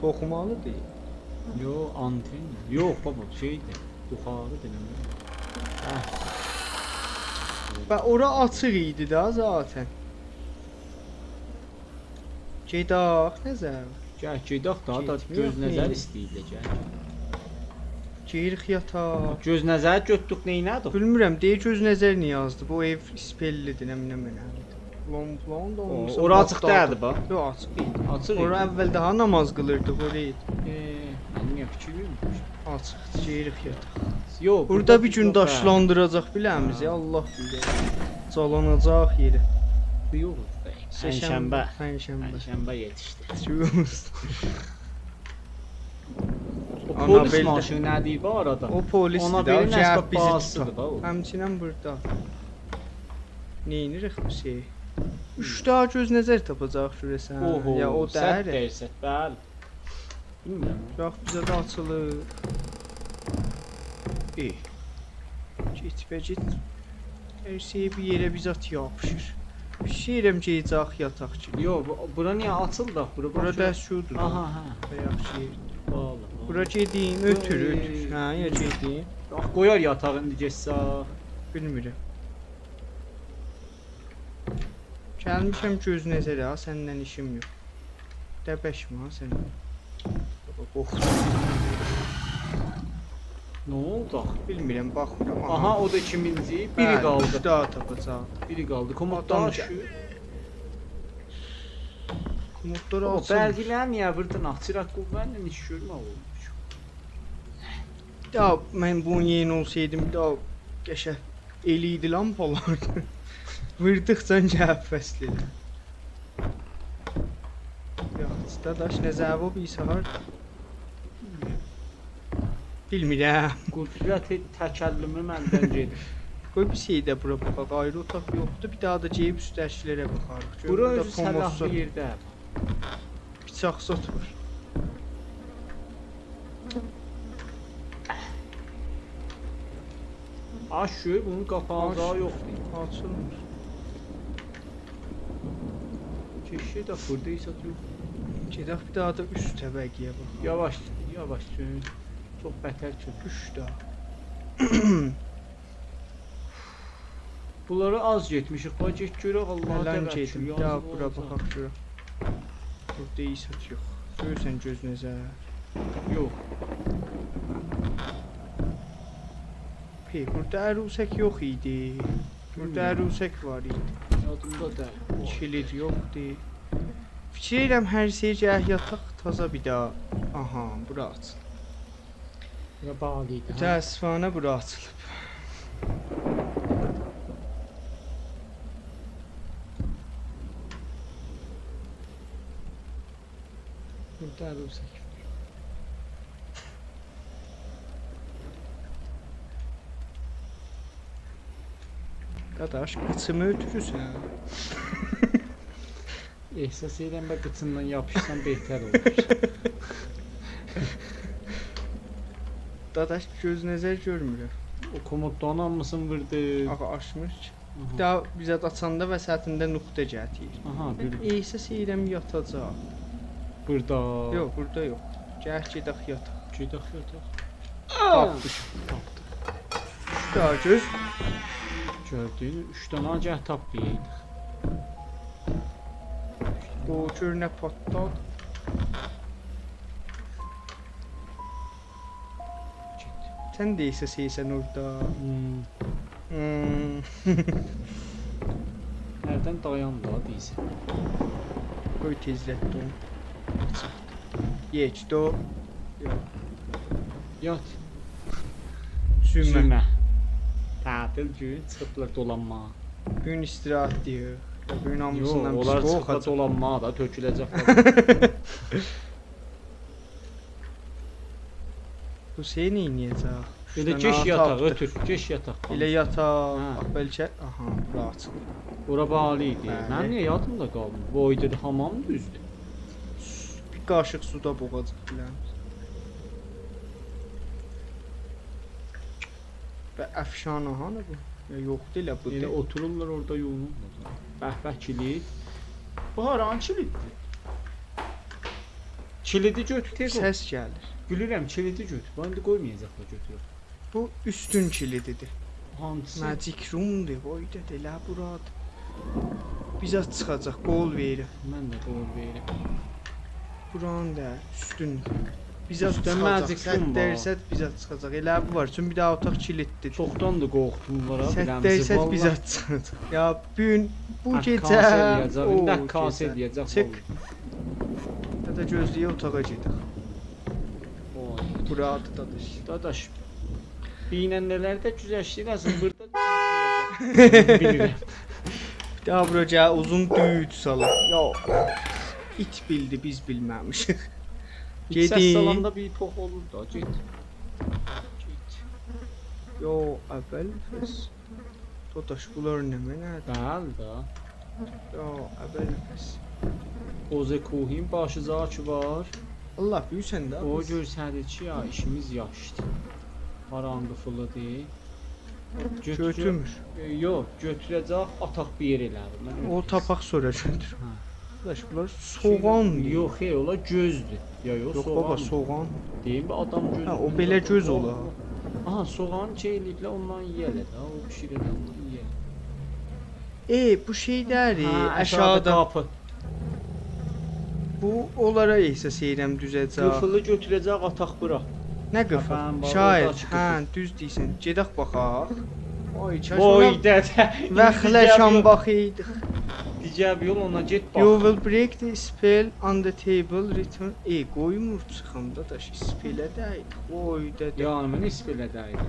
Toxumalı deyil. Yox, anten. Yox baba, şeydir. Buxarıdır nə bilim. Hə, Və ora açıq idi da zaten. Gedaq, nə zəv? Gəl gedaq da, da Getmiyor, göz nəzər neyni? istəyirlər gəl. Geyrik yataq. Göz nəzər götdük neynədik? Bilmirəm, deyir göz nəzər niyazdır. Bu ev spellidir, nə nə mənəlidir. Lon plon da olmasa. Ora açıq deyildi bax. Yox, açıq idi. Açıq Ora idi. əvvəl daha namaz qılırdıq, ora idi. Mən niyə fikir verməmişdim? Açıqdır, geyrik yataq. Yox, Burada bir gün yox, hə. daşlandıracaq biləmiz, ya Allah bilir. Calanacaq yeri. Yox. Pənşənbə. Pənşənbə. Pənşənbə yetişdi. Tüyümüz. O polis Anabel də- maşını nədir bu arada? O polisdir Ona də, o birinin gəlib əsbab bizi bazısıdır tutar. da o. Həmçinin burada. Neynirik bu şey? Üç daha göz nəzər tapacaq görəsən. Oho, Ya o sərt dər. deyirsən, bəli. Bilmirəm. Bax bizə də açılır. E. Get və get. Hər şey bir yerə bizat yapışır. Bir şey eləm gecək yataq ki. Yox, bura niyə açıldı axı? Bura Bura bax- da şudur. Aha, hə. Bayaq şey. Bağlı. bağlı. Bura gedim, ötür, ötür. Hə, ya gedim. Bax qoyar yatağı indi getsə. Bilmirəm. Gəlmişəm göz nəzərə, ha, səndən işim yox. Dəbəşmə ha sən. Baba qorxdum. Nə oldu axı? Bilmirəm, baxmıram. Aha, o da ikiminci. Biri Bəli, qaldı. üç daha tapacaq. Biri qaldı. Komoddan Adam düşür. Komodlar O açılmış. bərqilər niyə buradan açıraq qüvvənlə iş görmə olmuş. Ya mən bunun yeni olsaydım, bir daha qəşəng eli idi lampalar. Vurduqca gəlib fəslidir. Yox, dadaş nə zəvo bir harda? Bilmirəm. Qüdrət təkəllümü məndən gedir. Qoy bir şey də bura baxaq. Ayrı otaq yoxdur. Bir daha da geyib üstəkilərə baxarıq. Gör, Bura burada özü səlahlı yerdə. Bıçaq zot var. Aç gör, bunun qapanacağı yoxdur. Açılmır. Keşke də burada isə yox. Gedək bir daha da üst təbəqəyə baxaq. Yavaş, yavaş. Çox bətər çökür. Üç daha. Bunlara az getmişik. Bax, get görək Allaha Ələn təvəkkül. gedim. Bir daha bura baxaq görək. Burada isat yox. Görürsən göz nəzər. Yox. Pey, burada ərusək yox idi. Burada ərusək var idi. Yadımda deyil. Kilid yoxdur. Fikir edirəm hər şeyə gələk yataq taza bir daha. Aha, bura açılıb. Bura bağlı idi. Hə? Təəssüfanə bura açılıb. Burada ərusək var. Qadaş, qıçımı ötürürsən. Ehsas edirəm bə qıçından yapışsan betər olur. Dadaş, göz nəzər görmürəm. O komoddan almısın vurdu. Ağa açmır ki. Bir daha bizə açanda vəsatində nöqtə gətirir. Aha, Mən bir ehsas edirəm yatacaq. burada. Yox, burada yox. Gələk gedək yataq. Gedək yataq. Tapdıq. Tapdıq. Üç daha göz. Gördüyün 3 dənə gəh tap deyəydik. O gör nə patladı. Get. Sən də ehsas edirsən orada. Hmm. Hmm. Hərdən dayan da deyirsən. Qoy tezlətdi onu. Açaq. Yek, do. Yox. Yat. Cümə. Cümə. Tətil gün çıxıblar dolanmağa. Bu gün istirahət deyir. Bu gün Yox, hamısından pis onlar çıxıblar qoxacaq. dolanmağa da töküləcəklər. Bu şey nə eləyəcək? Elə keş yataq ötür, keş yataq. Elə yataq. Hə. Bax bəlkə aha, bura açılıb. Ora bağlı idi. Bəli. Mənim niyə yadımda qalmır? Voy dedi, hamam düzdür. Bir qaşıq suda boğacaq biləm. Və əfşanə hanı bu? Ya yoxdur elə bu. Elə otururlar orada yuyunurlar. Bəh-bəh kilid. Bu haranın kiliddir? Kilidi götür tez ol. Səs gəlir. Gülürəm, kilidi götür. Bax indi qoymayacaqlar götürür. Bu üstün kilididir. Hansı? Magic room'dur. Voy dədə elə buradır. Bizə çıxacaq, qol verirəm. Mən də qol verirəm. Buranın da üstündür. Bizə Üstdən çıxacaq. Magic room var. Sət bizə çıxacaq. Elə bu var. Çünki bir daha otaq kiliddir. Çoxdan da qorxdum bunlara, Sət biləmsiz. dərsət Vallahi. bizə çıxacaq. Ya bu gün bu Hə, gecə kase eləyəcək, o indi kase gecə. eləyəcək. Çıx. Ya da gözləyə otağa gedək. Oy. Buradır dadaş. Dadaş, binənələrdə güzəşdirəsən, burada bilirəm. Bir daha bura gəl uzun düyüt salaq. Ya it bildi, biz bilməmişik. Səs Gedin. salanda bir pox olur da, get. Get. Yo, əvvəl fəs. Dadaş bunlar nə mənədir? Bəli də. Yo, əvvəl fəs. Oze Kuhin başıcağı ki var. Allah bilirsən də. O görsədir ki, ya işimiz yaşdır. Haranın qıfılıdır. Götürmür. Yox, götürəcək, ataq bir yer elədir. Mən O tapaq sonra götür. Hə. Dadaş bunlar soğandır. Yox, xeyr, ola gözdür. Ya yox, Yox soğan. baba, soğan. Deyim, adam göz. Hə, o belə göz ola. Aha, soğan şey eləyiblər, ondan yeyələ də, o bişirələ, ondan yeyələ. E, bu şeylər Hə, aşağıda qapı. bu onlara ehsas edirəm düzəcək. Qıfılı götürəcək, ataq bura. Nə qıfıl? Əfəm, bax, Şayət, oradakı hə, qıfıl. düz deyirsən. Gedək baxaq. Ay, çaş Voy ona dədə. vəxləşən baxıydıq. Digər bir yol ona get bax. You will break the spell on the table return. E, qoymur çıxım dadaş, spellə dəydik. Voy dədə. Yəni mən spellə dəydi.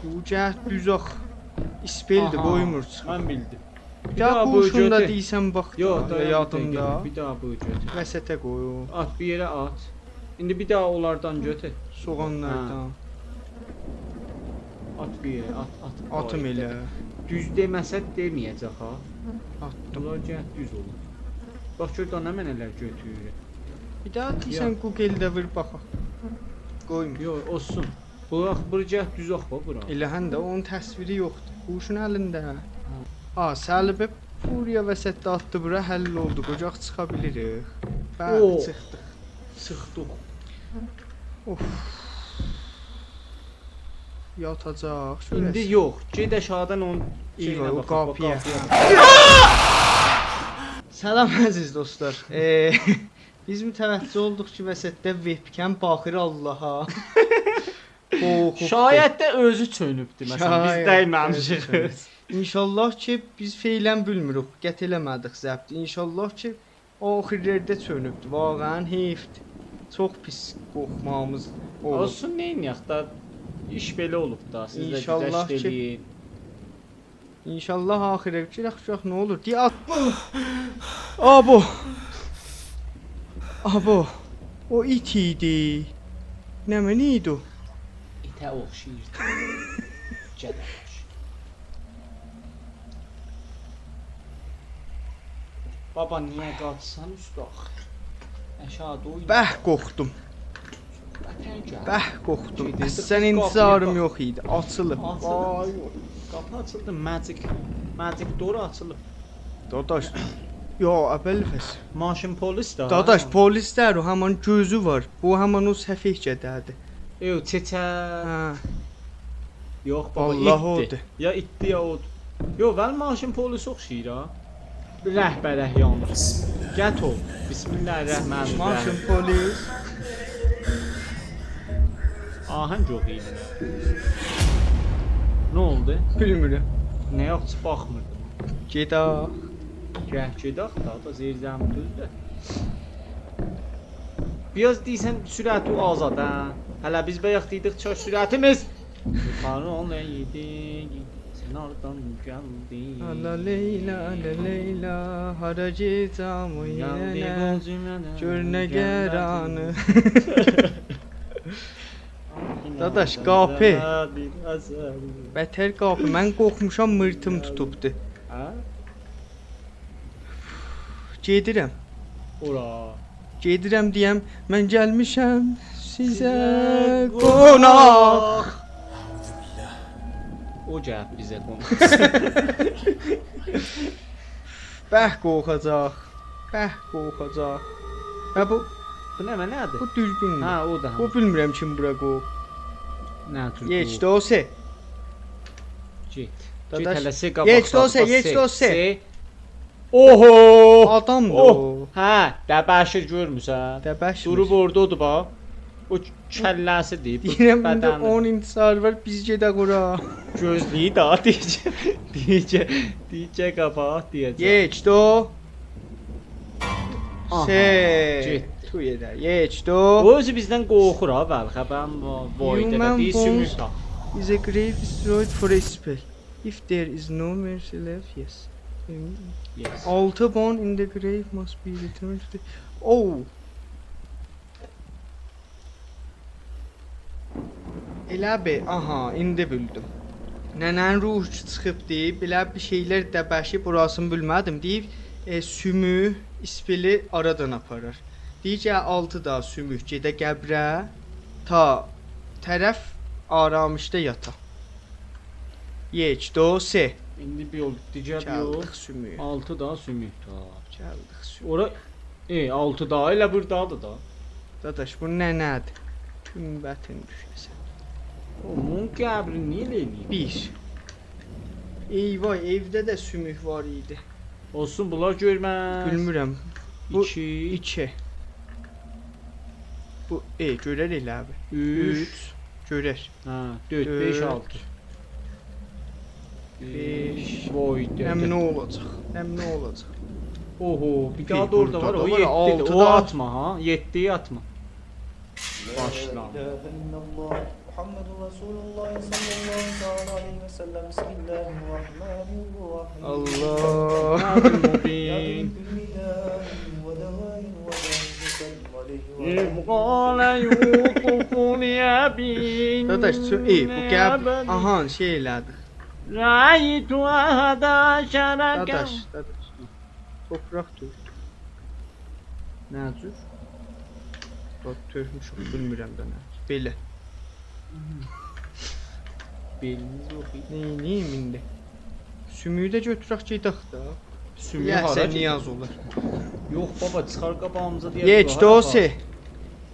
Bu cəhd düz ax. Spelldir, Aha, qoymur çıxım. Mən bildim. Bir daha bu bu şunda götür. deyirsən bax. Yox, da, dayan bir yadımda. dəqiqə, Bir daha bu götür. Vəsətə qoy o At bir yerə at. İndi bir daha onlardan götür. soğanlardan. At bir yerə, at, at. Atım elə. Düz deməsə deməyəcək ha. Atdım. Bunlar gəh düz olur. Bax gör da nə mənələr götürür. Bir daha deyirsən Google-də vur baxaq. Qoyma. Yox, olsun. Bax, bura gəh düz ox bax bura. Elə həm də onun təsviri yoxdur. Quşun əlində. A, Səlibə Puriya vəsətdə atdı bura, həll oldu. Qocaq çıxa bilirik. Bəli, Oo. çıxdıq. Çıxdıq. Of. Yatacaq. İndi yox, ged aşağıdan onun şeyinə Eyvah, o baxaq, bax, qapıya. qapıya. Salam əziz dostlar. Biz mütəvəccüh olduq ki, vəsətdə webcam baxır Allaha. Qorxubdur. Şayət də özü çönübdü məsələn, biz Şayət özü dəyməmişik. çönüb. İnşallah ki, biz feylən bilmirik, qət eləmədik zəbt. İnşallah ki, axirlərdə çönübdü. Vaqəən heyfdir. Çox pis qorxmağımız olub. Olsun neyniyək da iş belə olub da, siz də İnşallah güzəşt ki- eləyin. İnşallah axirə girək uşaq nə olur? Deyə at. Abo. Abo. O it idi. Nə mən idi o? İtə oxşayırdı. Cədəbaş. Baba niyə qaçsan üstə axı? Aşağıda oyna. Bəh qorxdum. Vətən gəl. Bəh qorxdum. Gedirdik, Əslən biz intizarım qapıya yox idi. Açılıb. Açılıb. Vay. Qapı açıldı, magic. Magic door açılıb. Dadaş. Ya əvvəl fəs. Maşın polis də. Dadaş polislər o həmin gözü var. Bu həmin o səfeh gədədir. Yox, çeçə. Hə. Yox baba, Vallahi itdi. odur. Ya itdi ya odur. Yox, vəli maşın polisi oxşayır ha. Rəhbərək yanır. Gət ol. Bismillahirrahmanirrahim. Maşın polis. Ahəng yox idi. Nə oldu? Bilmirəm. Nə yoxsa baxmırdım. Gedaq. Gəh gedaq da, da zirzəmi düzdür. Biraz deyirsən sürəti azad hə. Hələ biz bayaq dedik çox sürətimiz. Yuxarı olaydı. Sən hardan gəldin? La Leyla, la Leyla, hara gecam Gəldi yenə. gözümə. Gör nə qəranı. Dadaş, qapı. Bətər qapı. Mən qorxmuşam, mırtım tutubdu. Hə? Gedirəm. Ora. Gedirəm deyəm, mən gəlmişəm sizə qonaq. O gəlib bizə qonaq. Bəh qorxacaq. Bəh qorxacaq. Hə bu Bu nə nədir? bu dürbündür. Hə, o da. Bu bilmirəm kim bura qoyub. Nə tür? Yeç dose. Get. Dadaş, Get hələ C qabaq. Yeç dose, yeç dose. Oho! Adamdır Oh! o. Hə, dəbəşir görmüsən? Dəbəşmir. Durub orada odur bax. O kəlləsi deyib. bu Deyirəm indi bədəni. 10 intizar var, biz gedək ora. Gözlüyü daha deyəcək. Deyəcək, deyəcək qabaq deyəcək. Yeç do. Aha, Se. getdi. Tu yedər. Yeç do. O özü bizdən qorxur ha, bəli, xəbərim var. Voy dedə, Human deyir bones sümük da. Is a grave destroyed for a spell. If there is no mercy left, yes. Yes. Altı bone in the grave must be returned to the... Oh! Elə bi, aha, indi bildim. Nənənin ruhu çıxıb deyib, elə bir şeylər dəbəşib, orasını bilmədim. Deyib, sümü, ispili aradan aparar. Deyir ki, 6 da sümük gedə qəbrə, ta tərəf aramışda yata. Yeç, do, se. İndi bir yol, digər bir yol. Gəldik sümüyə. 6 da sümük da. Gəldik sümüyə. Ora 6 da elə burdadır da. Dadaş, bu nənədir? Tümbətin düşəsən. Onun qəbrini niyə elə eləyib? 1. Eyvay, evdə də sümük var idi. Olsun bunlar görməz. Bilmirəm. Bu 2 2. Bu görər elə abi. 3 3 görər. hə 4 5 Dörd, 6 5. Voy Həm dörd. nə olacaq? Həm nə olacaq? Oho, bir daha da orada var. Burada O da var, 7-dir. altı O da. atma ha. 7-yi atma. Başla. إله إلا الله محمد رسول الله صلى الله تعالى عليه وسلم بسم الله الرحمن الرحيم Allah. Nadir Mubin. كل داء ودواء وداء وسلم عليه قال يوسف لأبيه Dadaş, bu qəbr, aha, şey elədik. رأيت أحد عشر Dadaş, dadaş. Torpaq tökdük. Nə cür? Bax, tökmüşük, bilmirəm də nə cür. Belə. Belimiz yox idi. Neyniyim indi? Sümüyü də götürək gedək də. Sümüyü hara Sən gedək? niyaz olar. Yox baba, çıxar qabağımıza deyə. Yek, do, se.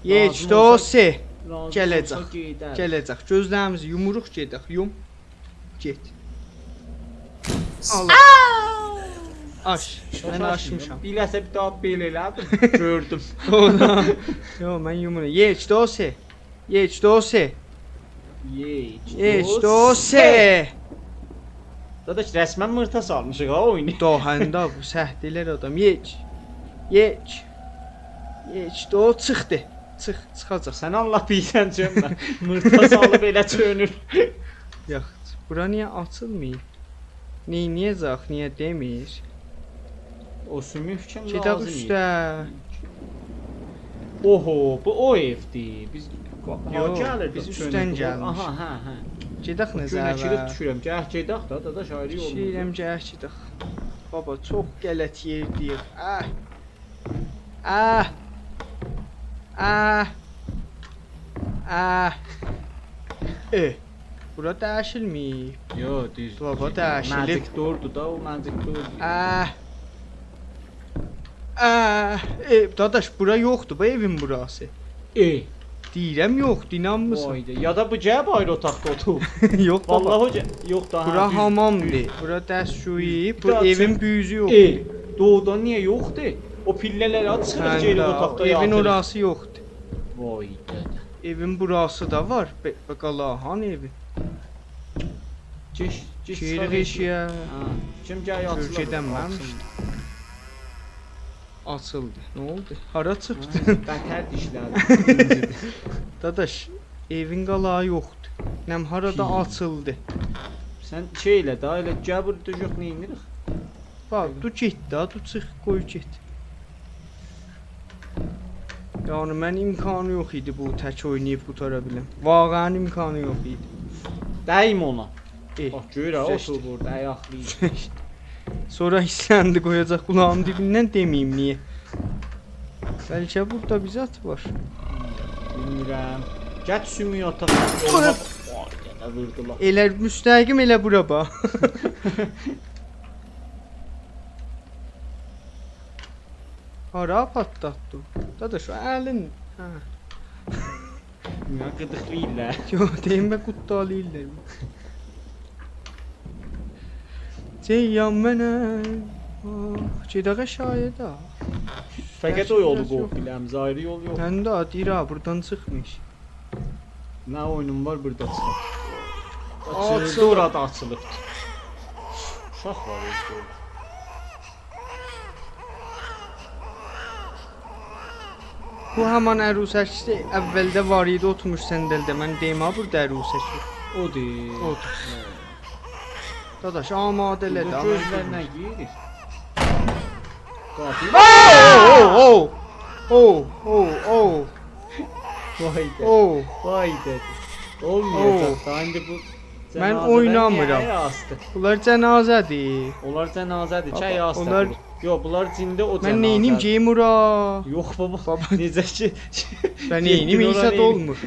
Yek, do, se. Gələcək. Gələcək. Gələcək. Gözlərimizi yumuruq gedək. Yum. Get. Allah. Aş. Mən aşmışam. Biləsə bir daha belə elədim. Gördüm. Yox, mən yumuram. Yek, do, se. Yek, do, se. Yek, Yek, do, se. Dadaş, rəsmən mırta salmışıq ha oyunu. Dohanda bu səhdilər adam. Yek. Yek. Yek, do, çıxdı. Çıx, çıxacaq. Sən Allah bilsən çönmə. Mırta salıb elə çönür. Yox, bura niyə açılmayıb? Neyniyəcək, niyə demir? O sümük kim Gedək lazım idi? üstə. Oho, bu o evdir. Biz Yox, gəlirdik, biz üstdən çönürdük. gəlmişik. Aha, hə, hə. Gedək Günə kilid nəzərə. düşürəm. Gəh gedək da, dadaş ayrı yolumuz. Şirəm gəh gedək. Baba, çox qələt yerdiyik. Ah. Ah. Ah. Ah. Bura dəyişilməyib. Yo, düz. Baba dəyişilib. Magic doordur da, o magic door. Ah. Ah. Dadaş, bura yoxdur, bu evin burası. Deyirəm yoxdur, inanmırsan. Vay de. Ya da bu cəb ayrı otaqda oturub. Yox baba. Vallahi hoca, yox da. Bura düz. hamamdır, bura dəstşuyi, bu Bir daha evin çıx. büyüzü yoxdur. Doğudan niyə yoxdur? O pillələr çıxırıq Hə, geri otaqda evin yatırıq. orası yoxdur. Vay dədə. Evin burası da var. Qalahan evi. Geç, geç. Geriq eşiyə. Ha, kim gəl açılır. Gürcədən mənmiş. Açıldı. Nə oldu? Hara çıxdı? Bətər dişləri. Dadaş, evin qalağı yoxdur. Nəm harada açıldı. Sən şey elə da, elə gəl burada yox nə edirik? Bax, du get da, du çıx, qoy get. Yəni mən imkanı yox idi bu tək oynayıb qutara biləm. Vaqəən imkanı yox idi. Dəyim ona. Bax gör ha, güzəşdi. otur burada ayaqlayır. Sonra hissləndi qoyacaq qulağım dibindən deməyim niyə. Bəlkə burada bizat var. Bilmirəm. Gəl sümük ataq. Vay dədə vurdular. Elə müstəqim elə bura bax. Hara patlatdı? Dadaş, o əlin. Hə. Nə qıdıqlayırlar. Yox, deyim bə qutdalayırlar. Ceyyan mənə. Ah, gedək aşağıya da. Fəqət o yolu qov biləm, ayrı yol yox. Mən də deyir ha, buradan çıxmış. Nə oyunum var burada çıxır. Açıldı. Açıldı, orada açılıbdır. Uşaq var özdə orada. Bu həman ərusəkçi əvvəldə var idi, oturmuş səndəldə. Mən deyim ha, burada ərusəkçi. Odur. Odur. Dadaş, amadə elə də. Burada gözlərlə girir. Qapı. Oh, oh, oh, oh, Vay də. oh. Vay dədə. Olmayacaq da indi bu Mən cənazələr oynamıram. niyə astı? Bunlar cənazədir. Onlar cənazədir, Baba, çay astı. onlar- Yox, bunlar cində o cənazədir. Mən neyniyim geyim ura? Yox baba. Baba. Necə ki? Mən neyniyim Getdin ora, isə də neyniyim? olmur.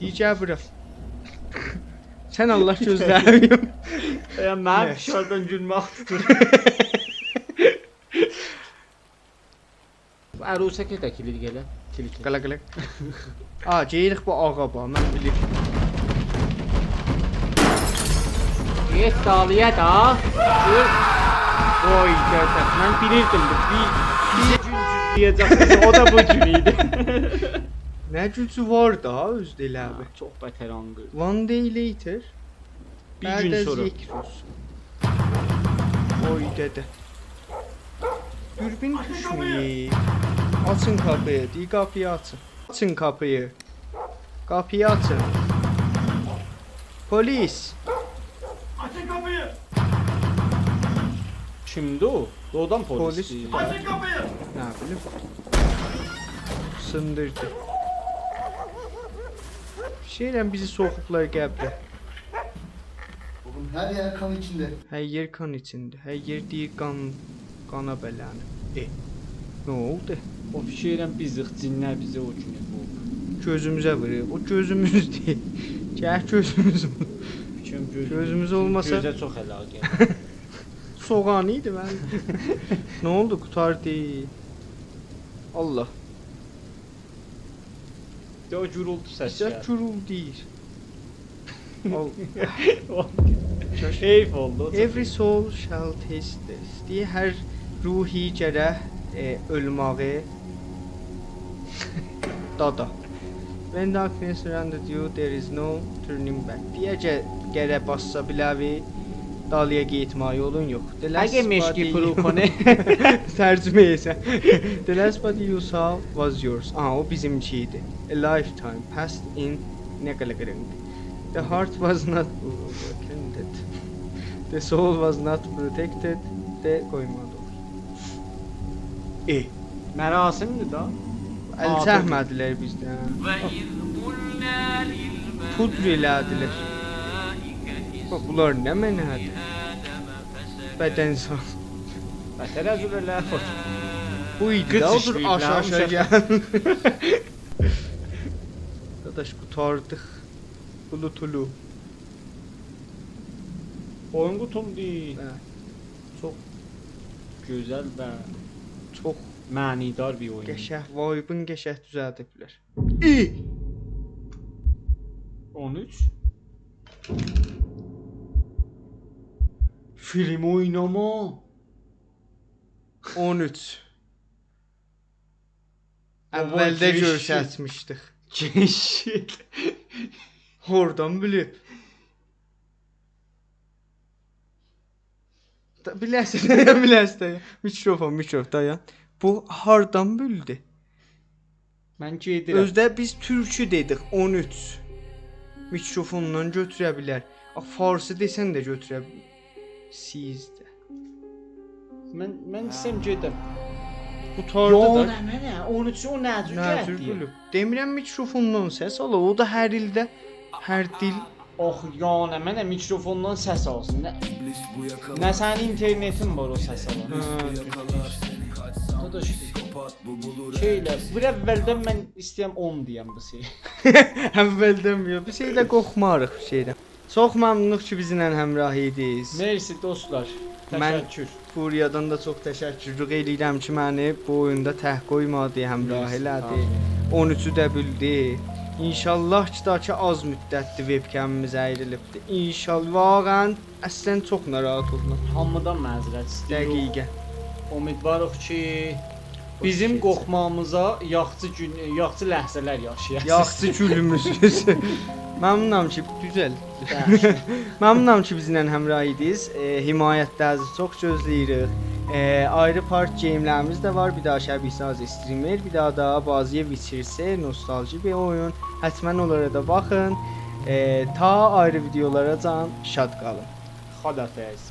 Deyəcək bura. Sən Allah gözlərimi yum. Ya mənim Nə? dışarıdan gülmək tutur. Ərusəkə də kilit elə. Kilit. Qala qala. A, geyirik bu ağa bax, mən bilirəm. Get dalıya da. Gör. Vay dədə. Mən bilirdim bu. Bir gün cüzləyəcək. O da bu gün idi. Nə gücü var da özdə elə abi. Çox bətər anqır. One day later. Bir gün Bəd az sonra. yek rüz. Oy dədə. Dürbün düşməyib. Açın kapıyı, deyi kapıyı açın. Açın kapıyı. Kapıyı açın. Polis. Kimdi o? Doğudan polis. Polis. Polis. Nə bilim. Sındırdı. Şeylə bizi soxublar qəbrə. Oğlum her yer kan içinde. Hər yer kan içində. Hər yer deyir qana bələnib. Nə oldu? O fikirlə bizik, cinlər bizi o günü qovub. Gözümüzə vurub. O gözümüz deyil. Gəl gözümüz. Gözümüz olmasa gözə çox əlaqə. Soğan idi mən. Nə oldu? Qurtardı. Allah. De o gurultu səs Bizə gəldi. guruldayır. Heyf oldu. Every soul shall taste this. Deyə hər ruhi gərək ölməyi dada. When darkness surrounded you, there is no turning back. Deyə gərək bassa biləvi dalıya getməyə yolun yox. The last Əgər meşki body- puru konə. Tərcümə etsən. The last body you saw was yours. Aha, o bizimki idi. A lifetime passed in Negalagring. The heart was not protected. The soul was not protected. De qoymadı. Mərasimdir da. Əl çəkmədilər bizdən. Pudr elədilər. Bax, bunlar nə mənədir? Bədən sağ. Tərəzzül elə. Bu idi da, Qıç o dur işləyiblər, aşağı-aşağı uşaq. gəl. Dadaş qurtardıq. Bulutulu. Oyun qutum deyil. Hə, Çox gözəl və çox mənidar bir oyun. qəşəng, vibe-ın qəşəng düzəldiblər. 13. Film oynama. 13. Əvvəldə Baba, göstərmişdik. Keşik. Hordan bilib? Biləsən, dayan, biləsən, dayan. Mikrofon, dayan. Bu hardan bildi? Mən gedirəm. Özdə biz türkü dedik, 13. Mikrofondan götürə bilər. Ax, farsı desən də götürə bilər. Sizdə. Mən istəyirəm gedim. Qutardı Yo, da. nə mənə? 13 o nə cür Nə cür gəldi? bilib? Demirəm mikrofondan səs alır. O da hər ildə, hər dil. Ox, ya nə mənə mikrofondan səs alsın. Nə sənin internetin var o səs alan. Dadaş, şeylə, bir əvvəldən mən istəyirəm 10 deyəm bu şey. Əvvəldən yox. Bir şeylə qorxmarıq bir şeydən. Çox məmnunuq ki, bizimlə həmrah idiniz. Mersi dostlar. Mən- Təşəkkür. Furiyadan da çox təşəkkürlük eləyirəm ki, məni bu oyunda tək qoymadı, həmrah elədi. 13-ü də bildi. İnşallah ki, daha ki az müddətdir webcamimiz əyrilibdir. İnşallah vaqəən əslən çox narahat oldum. Hamıdan məzərət istəyirik. Dəqiqə. Ümidvarıq ki, bizim qorxmağımıza yaxşı gün, yaxşı ləhzələr yaşayasınız. Yaxşı gülmüsünüz. Məmnunam ki, düzəl. Məmnunam ki, bizimlə həmrah idiniz. Himayətlərinizi çox gözləyirik. Ayrı part gamelərimiz də var. Bir daha Şəbih Saz streamer, bir daha da Baziyə Witcher 3 nostalji bir oyun. Həttəmən onlara da baxın. Ta ayrı videolara can şad qalın. Xodafəz.